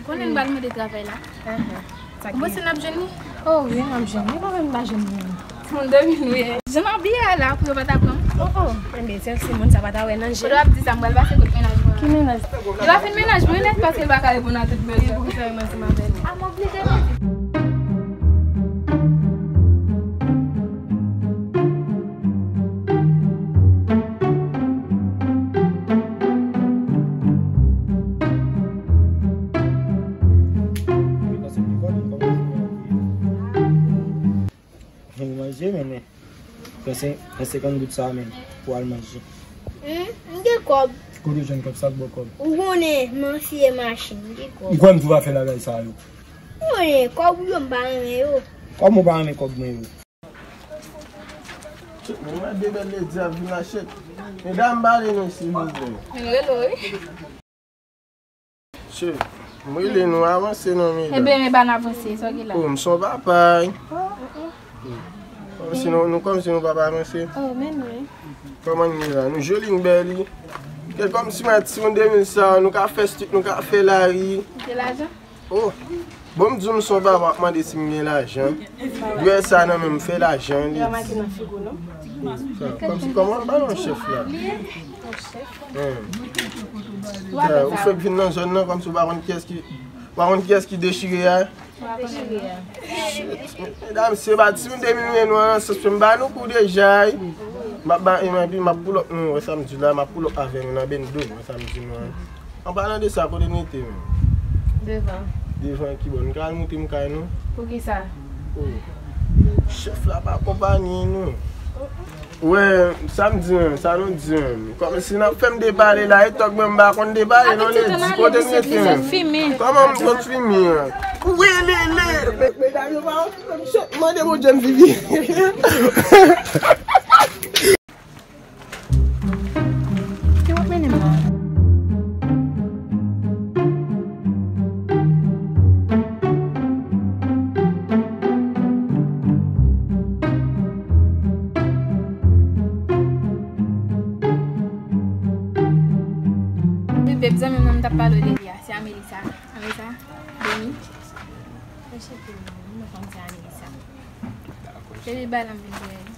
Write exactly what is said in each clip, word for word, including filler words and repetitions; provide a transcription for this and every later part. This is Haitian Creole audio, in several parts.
Konnen n pral mande travay la. Ou panse n ap jwenn li? Oh wi, n ap jwenn li. Mwen menm m pa jwenn li. Moun dòmi nou ye. Jan m abiye a la, pou yo pa ta pran m. Oh, oh. Enben, sèl si moun sa pa ta wè nan je. Kote w ap di sa, m pral pase kot mennaj mwen. Ki mennaj? Li pa fin mennaj mwen nèt paske li pa ka reponn a tout bezwen. Poukisa w mwen ansanm avè l? A, m oblije mete. Manje, men, men. Pran sen-, pran senkant goud sa, men, pou al manje. Hmm, m gen kòb. Kote w jwenn kòb sa k ba w kòb? Ou konnen, m an fiye machin, m gen kòb. M kwè m tou va fè bagay sa yo. Ou konnen, kòb ou yo m pa renmen yo. Kòman w pa renmen kòb mwen yo? Mwen wè de bèl ledi ap vin achte. Medam, pale non, silvouplè. Mwen rele w, wi. Che, m rele nou avanse non, medam. Ebyen, men ba n avanse, sa w gen la? Oh, m son papa. Kòmsi nou, nou kòmsi nou papa avanse. Oh, men wi. Kòman n ye la? Nou joli, n bèl. Kè kòmsi mwen ti moun de mil sa, nou ka fè stik, nou ka fè lari. Ou gen lajan? Oh. Bon, m di w m son papa ap mande si m gen lajan. Dwèt sa nan men m fè lajan li. Sa, kòmsi kòman pa nan chèf la? Hein. Sa, ou fèk vin nan zòn nan kòmsi w pa konn kiyès ki, w pa konn kiyès ki dechire a? Medam, se pa ti moun de mil men nou an, se m ba nou kou deja. M ap ba, epi m ap pull up nou, wè sa m di la, m ap pull up avè nou nan bendo, wè sa m di nou an. An palan de sa, kote n rete menm? Devan. Devan ki bò? Nou ka al moute m kay nou? Poukisa? Oh. Chèf la pa konpanye nou. Wè, sa m di menm, sa nou di menm. Kòmsi n ap fè m depale la, e tòk mwen m pa konn depale non, Ledi, kote n rete menm? Kòman m sot fimen an? Wi, li, li. Medam yo pa wè m sot, mande Bondye m vivi. Ki w ap mennen m la? Wi, beb, zanmi mwen m t ap pale w de li a, se Amelisa. Amelisa, Demi. Mwen cheke li, mwen konn se Amelisa. Baby, bay la m vin dèyè li.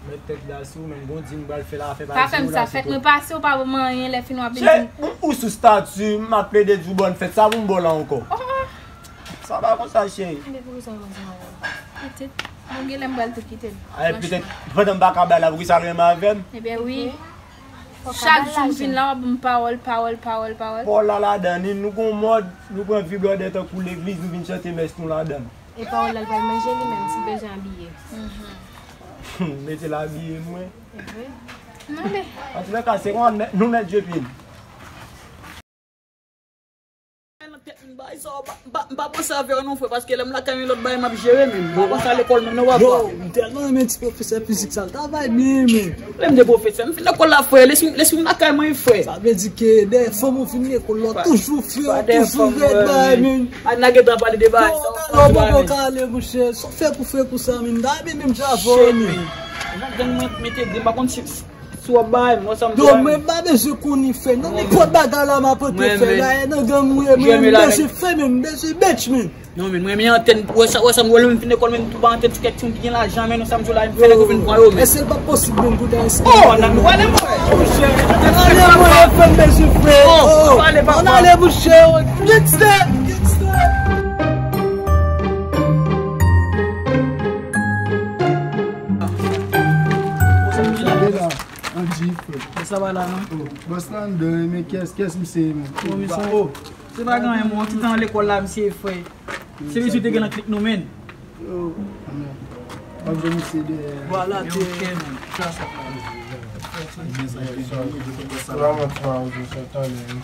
Mèt tèt baz sou ou menm, gon di m pral fè la, fè pa di w la. Pa fè m sa, fèt mwen pase, ou pa ban m anyen, lè fini w ap vin di m. Ou, ou sou stati, m ap plede di w bòn fèt, sa pou m ba w la ankò. Oh, oh. Sa pa konsa, cheri. Ebyen, poukisa w konn sa avè m? Pitit, mwen genlè m pral tou kite l. Ay, petèt, pandan m pa ka bay la, poukisa l renmen avè m? Ebyen, wi. Chak jou m vin la, w ap ban m pawòl, pawòl, pawòl, pawòl. Pawòl la ladan li, nou gon mòd, nou pran vibròdè tankou legliz, nou vin chante mès nou ladan l. E pawòl la, l pral manje li menm, si l bezwen abiye. Mete l abiye mwen. Antoulèka, se konsa nou mèt jwe pye n. Nan tèt m, bagay sa yo, m pa, m pa, m pa panse avè yo non, frè, paske lè m lakay yon lòt bagay m ap jere, men m pa panse a lekòl menm non, papa. Yo, m tèlman renmen ti pwofesè fizik sa, l travay byen, men. Lè m te pwofesè, m fin lekòl la, frè, lespri, lespri m lakay mwen, frè. Sa vle di ke dèyè fanm ou fin lekòl la, toujou fè, toujou rèd bagay, men. A n a gentan pale de bagay sa yo. Talè w poko ka ale, monchè, sa w fè pou frè pou sa, men, m ta renmen menm jan avè w, men. Nan gang mwen mete de, m pa konn si Si w ap bay, mwen sa m di w. Yo, mwen pa bezwen konnen fè. Nan nenpòt bagay la, m ap antre fè. Dayè nan gang mwen ye, men m bezwen fè, men m bezwen bitch, men. Non, men mwen renmen antèn, wè sa, wè sa m wè lè m fin lekòl, men m tou ba antèn sou kèk timoun ki gen lajan, men non sa m di w la, m fè nèg yo vin pran yo, men. Èske l p ap posib, men, pou ta esplike? Oh, nan nou ale, mwen. Monchè, ann ale, mwen, fè m bezwen fè. Oh, ann ale, papa. Ann ale, monchè, gangsta, gangsta. Andy, frè. Sa va la, non? Oh, bòs la anndan, men kiyès, kiyès misye ye, men? Bon, misye, oh, se pa gen anyen, men, yon ti tan lekòl la, misye, frè. Se misye te gen nan klik nou, men. Yo, men. W ap jwenn misye dèyè. Vwala, te. Ok, men. Sa la, mwen, ti pa ozo sa talè, men.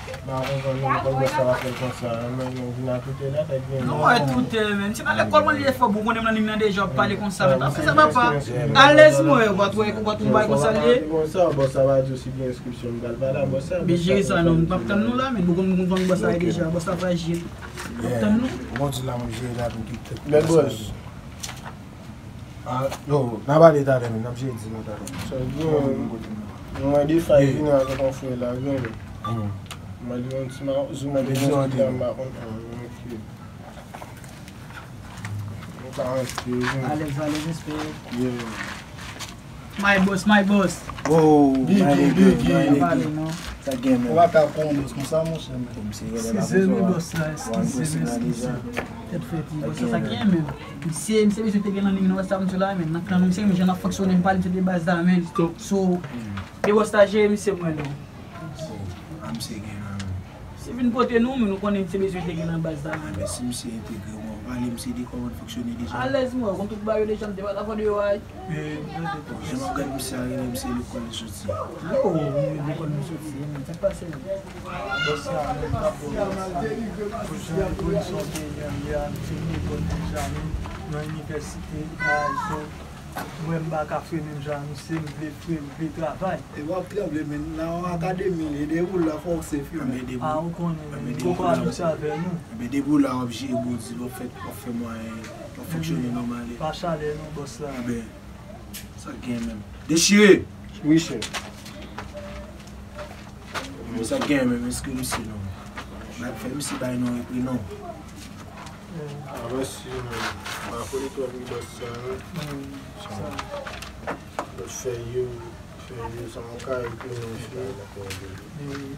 M pa konprann non, kòman sa va fè l konsa, men nou vin atoute la, fèk gen. Non, atoute, men. Se pa lekòl mwen li fò, bon, konnen m nan lim nan deja, w ap pale konsa, men pa fè sa, papa. Alèz mwen, ou pa twò, ou pa twò bay konsa li ye. Konsa, bòs sa va di w si gen enskripsyon, m pral pale a bòs sa. Men jere sa, non, m p ap tann nou la, men nou konn moun fanmi bòs sa ye deja, bòs sa frajil. M p ap tann nou. Ou konn di la, m ap jere la pou tout. Bèl bòs. Ah, yo, n a pale talè, men n ap jedi nou talè. Sa gen, mwen de fay vini avèk yon frè la, gen. Mwen li yon ti ma, zou mwen de yon ti dam pa konn. Ah, ok. Nou ka rantre, gen. Alèz, alèz, respè. Yeah. My boss, my boss. Oh, Biggie, Biggie. Pale, non. Sa gen, men. Ou pa ka pran yon bòs konsa, monchè, men. Eskize m, bòs la, eskize m, eskize m. Tèt fèt, wi, bòs la, sa gen, men. Misye, misye bezwen te gen nan ling nan, sa m di la, men. Nan klan nou, misye, men jan n ap fonksyone, m pale, misye de baz la, men. So, de bòs la jere misye mwen, non. Ah, misye gen nan, men. Misye vin pote nou, men nou konnen misye bezwen te gen nan baz la, men. Ah, men si misye entegre, mwen pale, misye de kòman l fonksyone deja. Alèz, mwen, konn tout bagay yo deja, m te pa t avè de yo, ay. Bon, jan m ap gade misye a, rele misye lekòl li soti. Oh, lekòl li soti, men sa k pase, men? Bòs la, men, pa bon, bòs la. Pou jan evolisyon peyi a ye a, misye lekòl deja, men, nan inivèsite, a, so, mwen, m pa ka fre menm jan a misye, m vle fre, m vle travay. E w ap tranble, men, nan yon akademi, e de ou la, fò w se fi, men. Ah, ou konnen, men, m poko abitye avè nou. Men depi w la, w ap jere bondye, w ap fè, w ap fè mwayen, w ap fonksyone nòmal. Pa chalè, non, bòs la. Sa gen menm. Dechire! Wi, chèf. Men sa gen menm, eske misye non? N ap fè misye bay non epi non. Avè si non. Pa kole twòp wi bòs sa non. Sa. Fè yo, fè yo sa yon kay epi non fi.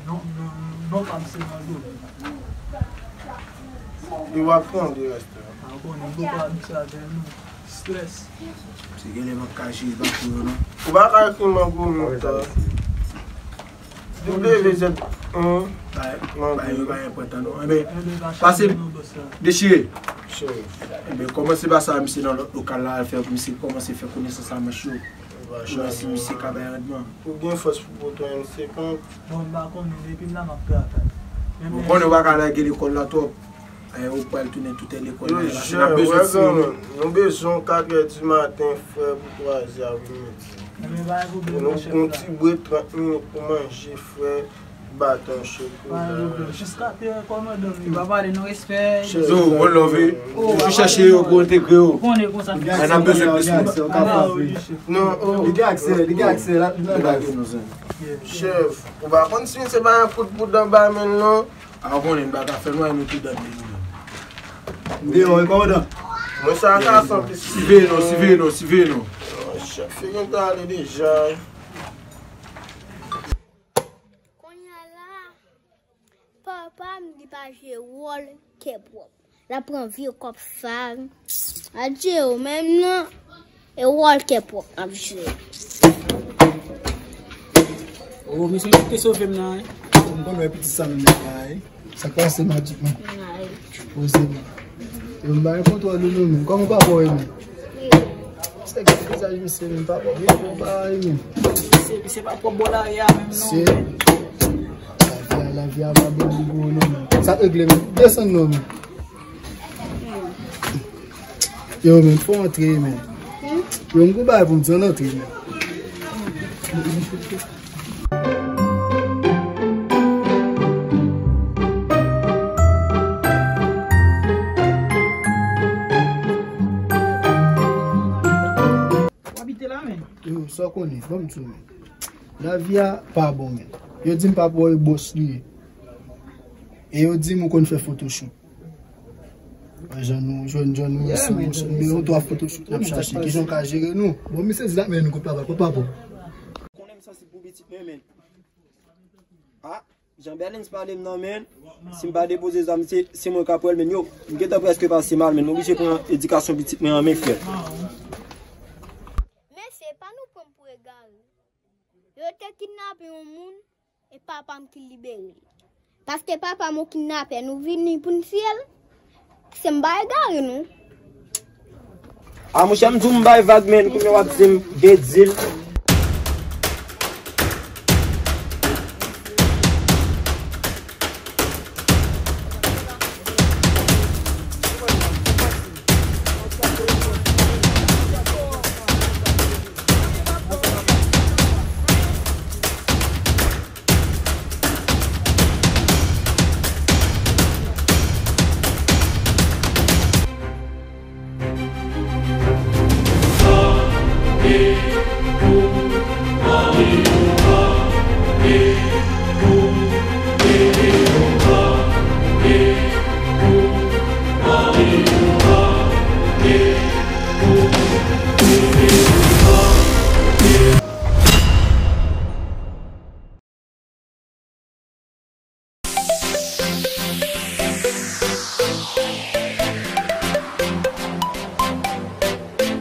Non, non, non, pa m se nan do. Li w ap pran de rès la. A bon, nou pa abitye avè nou. Stress. Se genlè m ap kache, pa pou yo non. Ou pa ka ekri m an gwo non, sa. W Z, hein? Bay, bay, yo bay enpòtan non. Enben, pase, dechire. Enben, kòmanse pa sa, misye nan lòt lokal la, al fè, misye kòmanse fè konesans a manch yo. Pou wè si misye ka bay randman. Ou gen fòs pou pote yon M senkant. Bon, m pa konnen, depi m la, m ap travay. Ou konnen w pa ka lage lekòl la twòp. Ou pral tounen tout lekòl la, la se n ap bezwen ti moun. Nou bezwen w katrè di maten, frè, pou twa zè a vin midi. Pou nou pran ti brek trant minit pou manje, frè, baton cho pou la. Jiska te kòmandan li. Li pa pale non, respè. Zo, bon love. Ou chèche yo pou entegre yo. Ou konnen konsa. N ap bezwen plis moun. Non, oh. Li gen aksè, li gen aksè, l ap nan baz. Chèf, ou pa konn si se pa yon kout poud anba men l non. A konnen n pa ka fè nou ay nou tou dòmi nou menm. M deyò wi kòmandan. Mwen sa ka santi. Siveye non, siveye non, siveye non. Chèf yo gen tan ale deja. Kounye a la, papa m li pa jwe wòl kè pwòp. L ap pran vye kòb sa. Adje yo menm nan. E wòl kè pwòp ap jwe. Oh, misye te sove m nan, wi. M konn wè piti sa m nan la, wi. Sa k pase, Magic Man? Poze m. Yo, m bay kontwòl ou non, men. Kòman papa w ye, men? Se ki vizaj misye, men papa w, men papa w ye, men. Se, se pa pwòp bò lari a menm non. Se lavi a, lavi a pa bon pou ou non, men. Sa k regle, men? Desann non, men. Yo, men, fò antre, men. Yo, m gon bagay pou m di, ann antre, men. W abite la, men? Yo, sa w konnen, ban m di w, men. Lavi a pa bon, men. Yo di m papa w e bòs li ye. E yo di m ou konn fè photoshoot. Jan nou jwenn, jan nou resi, nou se yon twa photoshoot n ap chache. Kijan w ka jere nou? Bon, misye di l ap mennen nou kot papa, kot papa w. Konnen m sansib pou pitit mwen, men. Ah, jan Berlens pale m nan, men. Si m pa depoze zam, se, se mwen k ap pran l, men yo. M gentan prèske pase mal, men. M oblije pran edikasyon pitit mwen an men, frè. Mesye, pa nou pran m pou egare. Yo te kidnape yon moun, e papa m ki libere l. Paske papa m yon kidnapè, nou vini pou n tiye l. Se m pa egare non. A monchè, m di w m bay vag, men kounye a w ap di m gen dil.